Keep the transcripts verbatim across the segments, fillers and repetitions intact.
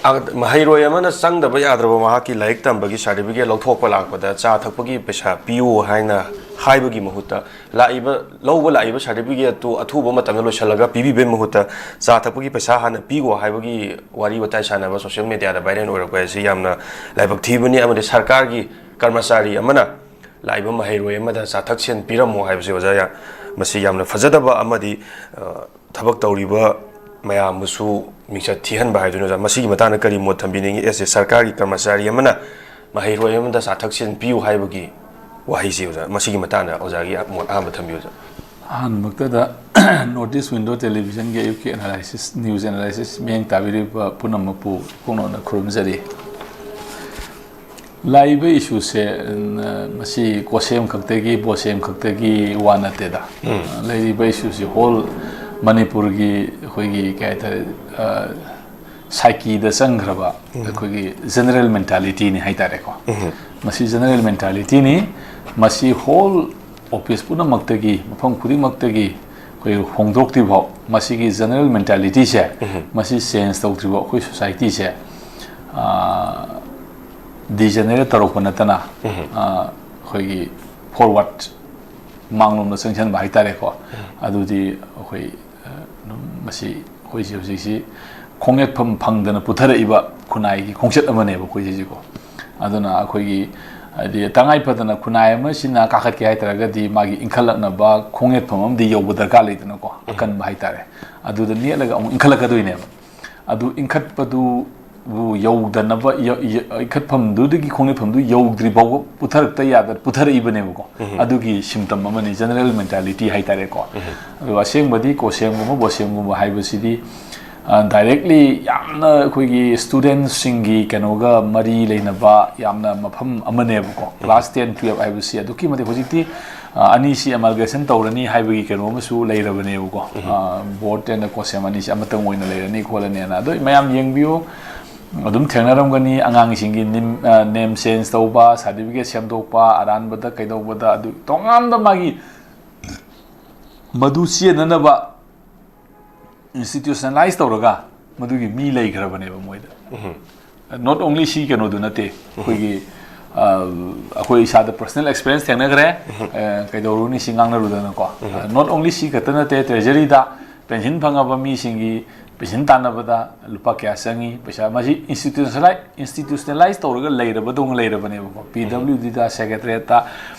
ꯃꯍꯩꯔꯣꯏ ꯑꯃꯅ ꯆꯪꯗꯕ ꯌꯥꯗ꯭ꯔꯕ ꯃꯍꯥꯛꯀꯤ ꯂꯥꯏꯔꯤꯛ ꯇꯝꯕꯒꯤ ꯁꯥꯔꯇꯤꯐꯤꯀꯦꯠ ꯂꯧꯊꯣꯛꯄ ꯂꯥꯛꯄꯗ ꯆꯥ ꯊꯛꯄꯒꯤ ꯄꯩꯁꯥ ꯄꯤꯌꯨ ꯍꯥꯏꯅ ꯍꯥꯏꯕꯒꯤ ꯃꯍꯨꯠꯇ, ꯂꯥꯛꯏꯕ, ꯂꯧꯕ ꯂꯥꯛꯏꯕ ꯁꯥꯔꯇꯤꯐꯤꯀꯦꯠꯇꯨ ꯑꯊꯨꯕ ꯃꯇꯝꯗ ꯂꯣꯏꯁꯤꯜꯂꯒ ꯄꯤꯕꯤꯕꯒꯤ ꯃꯍꯨꯠꯇ ꯆꯥ ꯊꯛꯄꯒꯤ ꯄꯩꯁꯥ ꯍꯥꯟꯅ ꯄꯤꯈꯣ ꯍꯥꯏꯕꯒꯤ ꯋꯥꯔꯤ ꯋꯥꯇꯥꯏ ꯁꯥꯟꯅꯕ ꯁꯣꯁꯤꯌꯦꯜ ꯃꯦꯗꯤꯌꯥꯗ ꯚꯥꯏꯔꯦꯜ ꯑꯣꯏꯔꯛꯄ ꯍꯥꯏꯁꯤ ꯌꯥꯝꯅ ꯂꯥꯏꯕꯛ ꯊꯤꯕꯅꯤ꯫ ꯑꯃꯗꯤ ꯁꯔꯀꯥꯔꯒꯤ ꯀꯔꯃꯆꯥꯔꯤ ꯑꯃꯅ ꯂꯥꯛꯏꯕ ꯃꯍꯩꯔꯣꯏ ꯑꯃꯗ ꯆꯥꯊꯛ ꯁꯦꯟ ꯄꯤꯔꯝꯃꯣ ꯍꯥꯏꯕꯁꯤ, ꯑꯣꯖꯥ, ꯌꯥ-, ꯃꯁꯤ ꯌꯥꯝꯅ ꯐꯖꯗꯕ ꯑꯃꯗꯤ, ꯑ, ꯊꯕꯛ ꯇꯧꯔꯤꯕ ꯃꯌꯥꯝꯕꯨꯁꯨ ꯃꯤꯡꯆꯠ ꯊꯤꯍꯟꯕ ꯍꯥꯏꯗꯨꯅꯤ, ꯑꯣꯖꯥ꯫ ꯃꯁꯤꯒꯤ ꯃꯇꯥꯡꯗ ꯀꯔꯤ ꯃꯣꯠ ꯊꯝꯕꯤꯅꯤꯡꯉꯤ? ꯑꯦꯁ ꯑꯦ ꯁꯔꯀꯥꯔꯒꯤ ꯀꯔꯃꯆꯥꯔꯤ ꯑꯃꯅ ꯃꯍꯩꯔꯣꯏ ꯑꯃꯗ ꯆꯥꯊꯛ ꯁꯦꯟ ꯄꯤꯌꯨ ꯍꯥꯏꯕꯒꯤ ꯋꯥꯍꯩꯁꯤ, ꯑꯣꯖꯥ, ꯃꯁꯤꯒꯤ ꯃꯇꯥꯡꯗ ꯑꯣꯖꯥꯒꯤ ꯃꯣꯠ ꯑꯍꯥꯟꯕ ꯊꯝꯕꯤꯌꯨ, ꯑꯣꯖꯥ꯫ ꯑꯍꯥꯟꯕꯃꯛꯇꯗ North East Window Televisionꯒꯤ ꯑꯌꯨꯛꯀꯤ analysis, news analysis ꯃꯤꯠꯌꯦꯡ ꯇꯥꯕꯤꯔꯤꯕ ꯄꯨꯝꯅꯃꯛꯄꯨ ꯏꯀꯣꯛꯅꯧꯅ ꯈꯨꯔꯨꯝꯖꯔꯤ꯫ ꯂꯥꯛꯏꯕ issueꯁꯦ, ꯎꯝ, ꯃꯁꯤ ꯀꯣꯁꯦꯝ ꯈꯛꯇꯒꯤ, ꯕꯣꯁꯦꯝ ꯈꯛꯇꯒꯤ ꯋꯥ ꯅꯠꯇꯦꯗ꯫ ꯎꯝ꯫ ꯂꯩꯔꯤꯕ issueꯁꯤ whole ꯃꯅꯤꯄꯨꯔꯒꯤ ꯑꯩꯈꯣꯏꯒꯤ, ꯀꯩ ꯍꯥꯏꯇꯥꯔꯦ, ꯑ, psycheꯗ ꯆꯪꯈ꯭ꯔꯕ ꯎꯝ꯫ ꯑꯩꯈꯣꯏꯒꯤ general mentalityꯅꯤ ꯍꯥꯏꯇꯥꯔꯦꯀꯣ꯫ ꯎꯝ꯫ ꯃꯁꯤ general mentalityꯅꯤ꯫ ꯃꯁꯤ whole office ꯄꯨꯝꯅꯃꯛꯇꯒꯤ, ꯃꯐꯝ ꯈꯨꯗꯤꯡꯃꯛꯇꯒꯤ ꯑꯩꯈꯣꯏ ꯍꯣꯡꯗꯣꯛꯇ꯭ꯔꯤꯐꯥꯎ, ꯃꯁꯤꯒꯤ general mentalityꯁꯦ, ꯎꯝ꯫ ꯃꯁꯤ change ꯇꯧꯗ꯭ꯔꯤꯐꯥꯎ ꯑꯩꯈꯣꯏ societyꯁꯦ, ꯑ, degenerate ꯇꯧꯔꯛꯄ ꯅꯠꯇꯅ, ꯎꯝ꯫ ꯑ, ꯑꯩꯈꯣꯏꯒꯤ forward, ꯃꯥꯡꯂꯣꯝꯗ ꯆꯪꯁꯤꯟꯕ ꯍꯥꯏꯇꯥꯔꯦꯀꯣ꯫ ꯎꯝ꯫ ꯑꯗꯨꯗꯤ ꯑꯩꯈꯣꯏ, ꯑ, ꯑꯗꯨꯝ ꯃꯁꯤ ꯑꯩꯈꯣꯏꯁꯤ ꯍꯧꯖꯤꯛꯁꯤ ꯈꯣꯡꯅꯦꯠꯐꯝ ꯐꯪꯗꯅ ꯄꯨꯊꯔꯛꯏꯕ ꯈꯨꯟꯅꯥꯏꯒꯤ ꯈꯣꯡꯆꯠ ꯑꯃꯅꯦꯕ ꯑꯩꯈꯣꯏ ꯁꯤꯁꯦꯀꯣ꯫ ꯑꯗꯨꯅ ꯑꯩꯈꯣꯏꯒꯤ, ꯍꯥꯏꯗꯤ, ꯇꯉꯥꯏ ꯐꯗꯅ ꯈꯨꯟꯅꯥꯏ ꯑꯃꯁꯤꯅ ꯀꯥꯈꯠꯀꯦ ꯍꯥꯏ ꯇꯥꯔꯒꯗꯤ ꯃꯥꯒꯤ ꯏꯟꯈꯠꯂꯛꯅꯕ ꯈꯣꯡꯅꯦꯠꯐꯝ ꯑꯃꯗꯤ ꯌꯧꯕ ꯗꯔꯀꯥꯔ ꯂꯩꯗꯅꯀꯣ, ꯎꯝ꯫ ꯑꯀꯟꯕ ꯍꯥꯏꯇꯥꯔꯦ꯫ ꯑꯗꯨꯗ ꯅꯦꯠꯂꯒ ꯑꯃꯨꯛ ꯏꯟꯈꯠꯂꯛꯀꯗꯣꯏꯅꯦꯕ꯫ ꯑꯗꯨ ꯏꯟꯈꯠꯄꯗꯨꯕꯨ ꯌꯧꯗꯅꯕ, ꯌ-, ꯌ-, ꯏꯟꯈꯠꯐꯝꯗꯨꯗꯒꯤ ꯈꯣꯡꯅꯦꯠꯐꯝꯗꯨ ꯌꯧꯗ꯭ꯔꯤ ꯐꯥꯎꯕ ꯄꯨꯊꯔꯛꯇ ꯌꯥꯗ ꯄꯨꯊꯔꯛꯏꯕꯅꯦꯕꯀꯣ꯫ ꯎꯝ꯫ ꯑꯗꯨꯒꯤ symptom ꯑꯃꯅꯤ, general mentality ꯍꯥꯏꯇꯥꯔꯦꯀꯣ꯫ ꯎꯝ꯫ ꯑꯗꯨꯒ ꯑꯁꯦꯡꯕꯗꯤ ꯀꯣꯁꯦꯝꯒꯨꯝꯕ ꯕꯣꯁꯦꯝꯒꯨꯝꯕ ꯍꯥꯏꯕꯁꯤꯗꯤ, ꯑ, directly ꯌꯥꯝꯅ ꯑꯩꯈꯣꯏꯒꯤ studentsꯁꯤꯡꯒꯤ ꯀꯩꯅꯣꯒ ꯃꯔꯤ ꯂꯩꯅꯕ ꯌꯥꯝꯅ ꯃꯐꯝ ꯑꯃꯅꯦꯕꯀꯣ꯫ ꯎꯝ꯫ Class ten, twelve ꯍꯥꯏꯕꯁꯤ ꯑꯗꯨꯛꯀꯤ ꯃꯇꯤꯛ ꯍꯧꯖꯤꯛꯇꯤ, ꯑ, ꯑꯅꯤꯁꯤ amalgamation ꯇꯧꯔꯅꯤ ꯍꯥꯏꯕꯒꯤ ꯀꯩꯅꯣ ꯑꯃꯁꯨ ꯂꯩꯔꯕꯅꯦꯕꯀꯣ꯫ ꯎꯝ꯫ ꯑ, board and ꯀꯣꯁꯦꯝ ꯑꯅꯤꯁꯤ ꯑꯃꯇꯪ ꯑꯣꯏꯅ ꯂꯩꯔꯅꯤ ꯈꯣꯠꯂꯅꯤꯅ꯫ ꯑꯗꯣ ꯃꯌꯥꯝ ꯌꯦꯡꯕꯤꯌꯨ, ꯑꯗꯨꯝ ꯊꯦꯡꯅꯔꯝꯒꯅꯤ, ꯑꯉꯥꯡꯁꯤꯡꯒꯤ ꯅꯤꯝ-, ꯑ, name change ꯇꯧꯕ, certificate ꯁꯦꯝꯗꯣꯛꯄ, ꯑꯔꯥꯟꯕꯗ ꯀꯩꯗꯧꯕꯗ, ꯑꯗꯨ ꯇꯣꯉꯥꯟꯕ ꯃꯥꯒꯤ ꯃꯗꯨ ꯆꯦꯟꯅꯅꯕ institutionalize ꯇꯧꯔꯒ ꯃꯗꯨꯒꯤ ꯃꯤ ꯂꯩꯈ꯭ꯔꯕꯅꯦꯕ ꯃꯣꯏꯗ꯫ Not only ꯁꯤ ꯀꯩꯅꯣꯗꯨ ꯅꯠꯇꯦ, ꯑꯩꯈꯣꯏꯒꯤ ꯑꯩꯈꯣꯏ ꯏꯁꯥꯗ personal experience ꯊꯦꯡꯅꯈ꯭ꯔꯦ꯫ ꯀꯩꯗꯧꯔꯨꯅꯤ ꯁꯤ ꯉꯥꯡꯅꯔꯨꯗꯅꯀꯣ꯫ Not only ꯁꯤ ꯈꯛꯇ ꯅꯠꯇꯦ, ꯇ꯭ꯔꯦꯖꯔꯤꯗ ꯄꯦꯟꯁꯤꯟ ꯐꯪꯉꯕ ꯃꯤꯁꯤꯡꯒꯤ ꯄꯦꯟꯁꯤꯟ ꯇꯥꯟꯅꯕꯗ ꯂꯨꯄꯥ ꯀꯌꯥ ꯆꯪꯉꯤ, ꯄꯩꯁꯥ ꯃꯁꯤ institutionalize ꯇꯧꯔꯒ ꯂꯩꯔꯕꯗꯧꯅ ꯂꯩꯔꯕꯅꯦꯕꯀꯣ꯫ ꯄꯤ ꯗꯕ꯭ꯂꯤꯎ ꯗꯤꯗ, ꯁꯦꯀ꯭ꯔꯦꯇꯔꯤꯌꯦꯠꯇ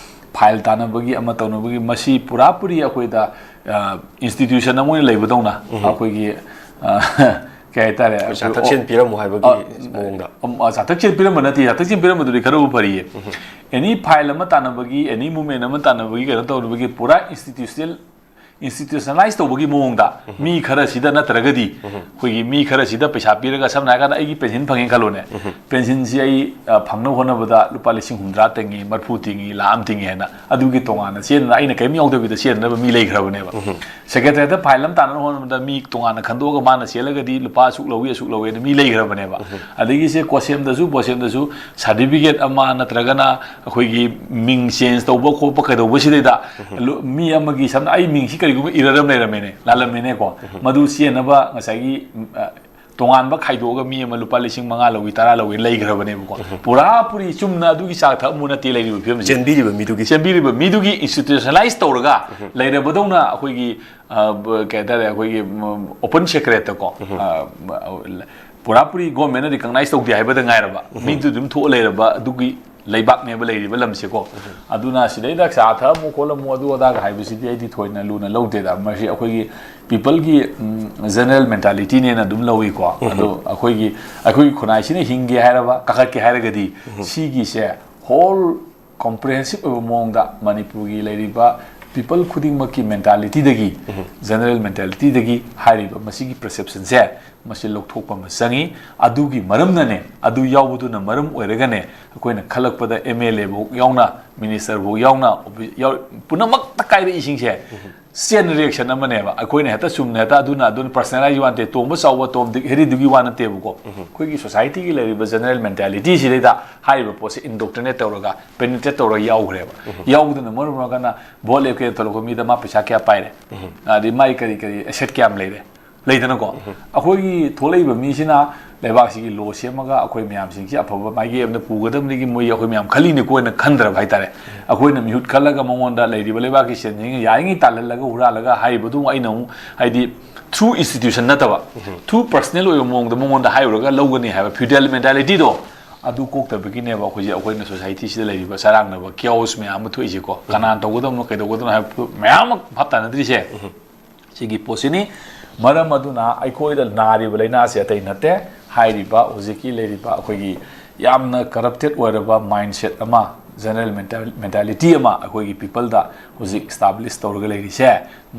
ꯐꯥꯏꯜ ꯇꯥꯟꯅꯕꯒꯤ ꯑꯃ ꯇꯧꯅꯕꯒꯤ ꯃꯁꯤ ꯄꯨꯔꯥꯄꯨꯔꯤ ꯑꯩꯈꯣꯏꯗ institution ꯑꯃ ꯑꯣꯏꯅ ꯂꯩꯕꯗꯧꯅ ꯑꯩꯈꯣꯏꯒꯤ ꯀꯩ ꯍꯥꯏꯇꯥꯔꯦ, ꯄꯩꯁꯥ ꯊꯛꯁꯦꯜ ꯄꯤꯔꯝꯃꯣ ꯍꯥꯏꯕꯒꯤ ꯃꯑꯣꯡꯗ꯫ ꯆꯥꯊꯛꯁꯦꯜ ꯄꯤꯔꯝꯕ ꯅꯠꯇꯦ, ꯆꯥꯊꯛꯁꯦꯜ ꯄꯤꯔꯝꯕꯗꯨꯗꯤ ꯈꯔꯕꯨ ꯐꯔꯤꯌꯦ꯫ Any ꯐꯥꯏꯜ ꯑꯃ ꯇꯥꯟꯅꯕꯒꯤ, any movement ꯑꯃ ꯇꯥꯟꯅꯕꯒꯤ ꯀꯩꯅꯣ ꯇꯧꯅꯕꯒꯤ ꯄꯨꯔꯥ institutional institutionalize ꯇꯧꯕꯒꯤ ꯃꯑꯣꯡꯗ ꯃꯤ ꯈꯔꯁꯤꯗ ꯅꯠꯇ꯭ꯔꯒꯗꯤ ꯑꯩꯈꯣꯏꯒꯤ ꯃꯤ ꯈꯔꯁꯤꯗ ꯄꯩꯁꯥ ꯄꯤꯔꯒ, ꯁꯝꯅ ꯍꯥꯏꯔꯀꯥꯟꯗ ꯑꯩꯒꯤ ꯄꯦꯟꯁꯤꯟ ꯐꯪꯉꯦ ꯈꯜꯂꯣꯅꯦ꯫ ꯄꯦꯟꯁꯤꯟꯁꯤ ꯑꯩ ꯐꯪꯅꯕ ꯍꯣꯠꯅꯕꯗ ꯂꯨꯄꯥ ꯂꯤꯁꯤꯡ ꯍꯨꯝꯗ꯭ꯔꯥ ꯇꯤꯡꯉꯤ, ꯃꯔꯐꯨ ꯇꯤꯡꯉꯤ, ꯂꯥꯈ ꯑꯃ ꯇꯤꯡꯉꯤ ꯍꯥꯏꯅ ꯑꯗꯨꯒꯤ ꯇꯣꯉꯥꯟꯅ ꯆꯦꯟꯅ ꯑꯩꯅ ꯀꯔꯤꯝ ꯌꯥꯎꯗꯕꯤꯗ ꯆꯦꯟꯅꯕ ꯃꯤ ꯂꯩꯈ꯭ꯔꯕꯅꯦꯕ꯫ ꯁꯦꯀ꯭ꯔꯦꯇꯔꯤꯌꯦꯠꯇ ꯐꯥꯏꯜ ꯑꯃ ꯇꯥꯟꯅꯕ ꯍꯣꯠꯅꯕꯗ ꯃꯤ ꯇꯣꯉꯥꯟꯅ ꯈꯟꯗꯣꯛꯑꯒ ꯃꯥꯅ ꯆꯦꯜꯂꯒꯗꯤ ꯂꯨꯄꯥ ꯑꯁꯨꯛ ꯂꯧꯏ, ꯑꯁꯨꯛ ꯂꯧꯏꯅ ꯃꯤ ꯂꯩꯈ꯭ꯔꯕꯅꯦꯕ꯫ ꯑꯗꯒꯤ ꯁꯦ ꯀꯣꯁꯦꯝꯗꯁꯨ, ꯕꯣꯁꯦꯝꯗꯁꯨ ꯁꯥꯔꯇꯤꯐꯤꯀꯦꯠ ꯑꯃ ꯅꯠꯇ꯭ꯔꯒꯅ ꯑꯩꯈꯣꯏꯒꯤ ꯃꯤꯡ ꯆꯦꯟꯖ ꯇꯧꯕ ꯈꯣꯠꯄ ꯀꯩꯗꯧꯕꯁꯤꯗꯩꯗ ꯃꯤ ꯑꯃꯒꯤ, ꯁꯝꯅ ꯑꯩ ꯃꯤꯡꯁꯤ ꯀꯔꯤꯒꯨꯝꯕ ꯏꯔꯔ ꯑꯃ ꯂꯩꯔꯝꯃꯦꯅꯦ, ꯂꯥꯜꯂꯝꯃꯦꯅꯦꯀꯣ, ꯃꯗꯨ ꯆꯦꯟꯅꯕ ꯉꯁꯥꯏꯒꯤ ꯇꯣꯉꯥꯟꯕ ꯈꯥꯏꯗꯣꯛꯑꯒ ꯃꯤ ꯑꯃ ꯂꯨꯄꯥ ꯂꯤꯁꯤꯡ ꯃꯉꯥ ꯂꯧꯏ, ꯇꯔꯥ ꯂꯧꯏ ꯂꯩꯈ꯭ꯔꯕꯅꯦꯕꯀꯣ꯫ ꯄꯨꯔꯥ ꯄꯨꯔꯤ ꯆꯨꯝꯅ ꯑꯗꯨꯒꯤ ꯆꯥ ꯊꯛꯑꯝꯃꯨ ꯅꯠꯇꯦ ꯂꯩꯔꯤꯕ ꯐꯤꯕꯝꯁꯦ꯫ ꯆꯦꯟꯕꯤꯔꯤꯕ ꯃꯤꯗꯨꯒꯤ ꯆꯦꯟꯕꯤꯔꯤꯕ ꯃꯤꯗꯨꯒꯤ institutionalize ꯇꯧꯔꯒ ꯂꯩꯔꯕꯗꯧꯅ ꯑꯩꯈꯣꯏꯒꯤ ꯀꯩ ꯍꯥꯏꯇꯥꯔꯦ, ꯑꯩꯈꯣꯏꯒꯤ open secret ꯀꯣ, ꯄꯨꯔꯥ ꯄꯨꯔꯤ government ꯅ recognize ꯇꯧꯗꯦ ꯍꯥꯏꯕꯗ ꯉꯥꯏꯔꯕ ꯃꯤꯗꯨ ꯑꯗꯨꯝ ꯊꯣꯛꯑ ꯂꯩꯔꯕ ꯑꯗꯨꯒꯤ ꯂꯩꯕꯥꯛꯅꯦꯕ ꯂꯩꯔꯤꯕ ꯂꯝꯁꯦꯀꯣ꯫ ꯑꯗꯨꯅ ꯁꯤꯗꯩꯗ ꯆꯥ ꯊꯛꯑꯝꯃꯨ ꯈꯣꯠꯂꯝꯃꯨ ꯑꯗꯨ ꯑꯗꯥꯒ ꯍꯥꯏꯕꯁꯤꯗꯤ ꯑꯩꯗꯤ ꯊꯣꯏꯅ ꯂꯨꯅ ꯂꯧꯗꯦꯗ꯫ ꯃꯁꯤ ꯑꯩꯈꯣꯏꯒꯤ people ꯒꯤ general mentality ꯅꯦꯅ ꯑꯗꯨꯝ ꯂꯧꯏꯀꯣ꯫ ꯑꯗꯣ ꯑꯩꯈꯣꯏꯒꯤ ꯑꯩꯈꯣꯏꯒꯤ ꯈꯨꯟꯅꯥꯏꯁꯤꯅ ꯍꯤꯡꯒꯦ ꯍꯥꯏꯔꯕ, ꯀꯥꯈꯠꯀꯦ ꯍꯥꯏꯔꯒꯗꯤ ꯁꯤꯒꯤꯁꯦ whole comprehensive ꯑꯣꯏꯕ ꯃꯑꯣꯡꯗ ꯃꯅꯤꯄꯨꯔꯒꯤ ꯂꯩꯔꯤꯕ people ꯈꯨꯗꯤꯡꯃꯛꯀꯤ mentality ꯗꯒꯤ, general mentality ꯗꯒꯤ ꯍꯥꯏꯔꯤꯕ ꯃꯁꯤꯒꯤ perception ꯁꯦ ꯃꯁꯤ ꯂꯧꯊꯣꯛꯄ ꯑꯃ ꯆꯪꯉꯤ꯫ ꯑꯗꯨꯒꯤ ꯃꯔꯝꯅꯅꯦ, ꯑꯗꯨ ꯌꯥꯎꯕꯗꯨꯅ ꯃꯔꯝ ꯑꯣꯏꯔꯒꯅꯦ ꯑꯩꯈꯣꯏꯅ ꯈꯜꯂꯛꯄꯗ ꯑꯦꯝ ꯑꯦꯜ ꯑꯦ ꯐꯥꯎ ꯌꯥꯎꯅ, ꯃꯤꯅꯤꯁꯇꯔ ꯐꯥꯎ ꯌꯥꯎꯅ, ꯌꯥꯎ-, ꯄꯨꯝꯅꯃꯛꯇ ꯀꯥꯏꯔꯛꯏꯁꯤꯡꯁꯦ ꯆꯦꯟ ꯔꯤꯌꯦꯛꯁꯟ ꯑꯃꯅꯦꯕ꯫ ꯑꯩꯈꯣꯏꯅ ꯍꯦꯛꯇ ꯆꯨꯝꯅ ꯍꯦꯛꯇ ꯑꯗꯨꯅ ꯑꯗꯨꯅ personalize ꯋꯥ ꯅꯠꯇꯦ, ꯇꯣꯝꯕ ꯆꯥꯎꯕ ꯇꯣꯝ ꯗꯤꯛ ꯍꯦꯔꯤꯗꯨꯒꯤ ꯋꯥ ꯅꯠꯇꯦꯕꯀꯣ꯫ ꯑꯩꯈꯣꯏꯒꯤ society ꯒꯤ ꯂꯩꯔꯤꯕ general mentality ꯁꯤꯗꯩꯗ ꯍꯥꯏꯔꯤꯕ ꯄꯣꯠꯁꯦ indoctrinate ꯇꯧꯔꯒ, penetrate ꯇꯧꯔꯒ ꯌꯥꯎꯈ꯭ꯔꯦꯕ꯫ ꯌꯥꯎꯕꯗꯨꯅ ꯃꯔꯝ ꯑꯣꯏꯔꯒꯅ ꯚꯣꯠ ꯂꯦꯞꯀꯦꯅ ꯊꯣꯛꯂꯛꯄ ꯃꯤꯗ ꯃꯥ ꯄꯩꯁꯥ ꯀꯌꯥ ꯄꯥꯏꯔꯦ, ꯑꯗꯩ ꯃꯥꯒꯤ ꯀꯔꯤ ꯀꯔꯤ asset ꯀꯌꯥꯝ ꯂꯩꯔꯦ, ꯂꯩꯗꯅꯀꯣ꯫ ꯑꯩꯈꯣꯏꯒꯤ ꯊꯣꯛꯂꯛꯏꯕ ꯃꯤꯁꯤꯅ ꯂꯩꯕꯥꯛꯁꯤꯒꯤ ꯂꯣ ꯁꯦꯝꯃꯒ ꯑꯩꯈꯣꯏ ꯃꯌꯥꯝꯁꯤꯡꯁꯤ ꯑꯐꯕ ꯃꯥꯏꯀꯩ ꯑꯃꯗ ꯄꯨꯒꯗꯕꯅꯤꯒꯤ ꯃꯣꯏ ꯑꯩꯈꯣꯏ ꯃꯌꯥꯝ ꯈꯜꯂꯤꯅꯤꯀꯣ ꯍꯥꯏꯅ ꯈꯟꯗ꯭ꯔꯕ ꯍꯥꯏꯇꯥꯔꯦ꯫ ꯑꯩꯈꯣꯏꯅ ꯃꯤꯍꯨꯠ ꯈꯜꯂꯒ ꯃꯉꯣꯟꯗ ꯂꯩꯔꯤꯕ ꯂꯩꯕꯥꯛꯀꯤ ꯁꯦꯟꯁꯤꯡ ꯌꯥꯔꯤꯉꯩ ꯇꯥꯜꯍꯜꯂꯒ ꯍꯨꯔꯥꯜꯂꯒ ꯍꯥꯏꯔꯤꯕꯗꯨ ꯑꯩꯅ ꯑꯃꯨꯛ ꯍꯥꯏꯗꯤ through institution ꯅꯠꯇꯕ, through personal ꯑꯣꯏꯕ ꯃꯑꯣꯡꯗ ꯃꯉꯣꯟꯗ ꯍꯥꯏꯔꯨꯔꯒ ꯂꯧꯒꯅꯤ ꯍꯥꯏꯕ feudal mentalityꯗꯣ ꯑꯗꯨ ꯀꯣꯛꯇꯕꯒꯤꯅꯦꯕ ꯑꯩꯈꯣꯏꯁꯦ ꯑꯩꯈꯣꯏꯅ societyꯁꯤꯗ ꯂꯩꯔꯤꯕ ꯆꯔꯥꯡꯅꯕ chaos ꯃꯌꯥꯝ ꯑꯃ ꯊꯣꯛꯏꯁꯦꯀꯣ꯫ ꯀꯅꯥꯅ ꯇꯧꯒꯗꯕꯅꯣ ꯀꯩꯗꯧꯒꯗꯕꯅꯣ ꯍꯥꯏꯕ ꯃꯌꯥꯝ ꯑꯃ ꯚꯥꯞ ꯇꯥꯅꯗ꯭ꯔꯤꯁꯦ꯫ ꯁꯤꯒꯤ ꯄꯣꯠꯁꯤꯅꯤ꯫ ꯃꯔꯝ ꯑꯗꯨꯅ ꯑꯩꯈꯣꯏꯗ ꯅꯥꯔꯤꯕ ꯂꯥꯏꯅꯥꯁꯦ ꯑꯇꯩ ꯅꯠꯇꯦ, ꯍꯥꯏꯔꯤꯕ ꯍꯧꯖꯤꯛꯀꯤ ꯂꯩꯔꯤꯕ ꯑꯩꯈꯣꯏꯒꯤ ꯌꯥꯝꯅ corrupted ꯑꯣꯏꯔꯕ mindset ꯑꯃ, general mental mentality ꯑꯃ ꯑꯩꯈꯣꯏꯒꯤ peopleꯗ ꯍꯧꯖꯤꯛ establish ꯇꯧꯔꯒ ꯂꯩꯔꯤꯁꯦ,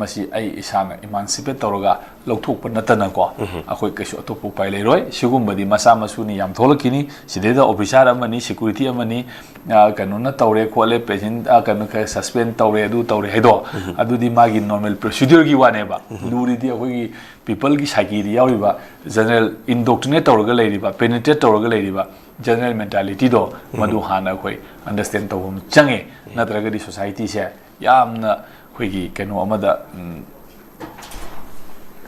ꯃꯁꯤ ꯑꯩ ꯏꯁꯥꯅ emancipate ꯇꯧꯔꯒ ꯂꯧꯊꯣꯛꯄ ꯅꯠꯇꯅꯀꯣ ꯑꯩꯈꯣꯏ ꯀꯩꯁꯨ ꯑꯇꯣꯞꯄ ꯎꯄꯥꯏ ꯂꯩꯔꯣꯏ꯫ ꯁꯤꯒꯨꯝꯕꯗꯤ ꯃꯆꯥ ꯃꯁꯨꯅꯤ ꯌꯥꯝ ꯊꯣꯛꯂꯛꯈꯤꯅꯤ꯫ ꯁꯤꯗꯩꯗ officer ꯑꯃꯅꯤ, security ꯑꯃꯅꯤ, ꯑ, ꯀꯩꯅꯣꯅ ꯇꯧꯔꯦ ꯈꯣꯠꯂꯦ, president, ꯑ, ꯀꯩꯅꯣ suspend ꯇꯧꯔꯦ, ꯑꯗꯨ ꯇꯧꯔꯦ ꯍꯥꯏꯗꯣ, ꯑꯗꯨꯗꯤ ꯃꯥꯒꯤ normal procedureꯒꯤ ꯋꯥꯅꯦꯕ꯫ ꯂꯨꯔꯤꯗꯤ ꯑꯩꯈꯣꯏꯒꯤ peopleꯒꯤ psycheꯗ ꯌꯥꯎꯔꯤꯕ general indoctrinate ꯇꯧꯔꯒ ꯂꯩꯔꯤꯕ, penetrate ꯇꯧꯔꯒ ꯂꯩꯔꯤꯕ general mentalityꯗꯣ, ꯃꯗꯨ ꯍꯥꯟꯅ ꯑꯩꯈꯣꯏ understand ꯇꯧꯕ ꯑꯃ ꯆꯪꯉꯦ꯫ ꯅꯠꯇ꯭ꯔꯒꯗꯤ societyꯁꯦ ꯌꯥꯝꯅ ꯑꯩꯈꯣꯏꯒꯤ ꯀꯩꯅꯣ ꯑꯃꯗ, ꯎꯝ,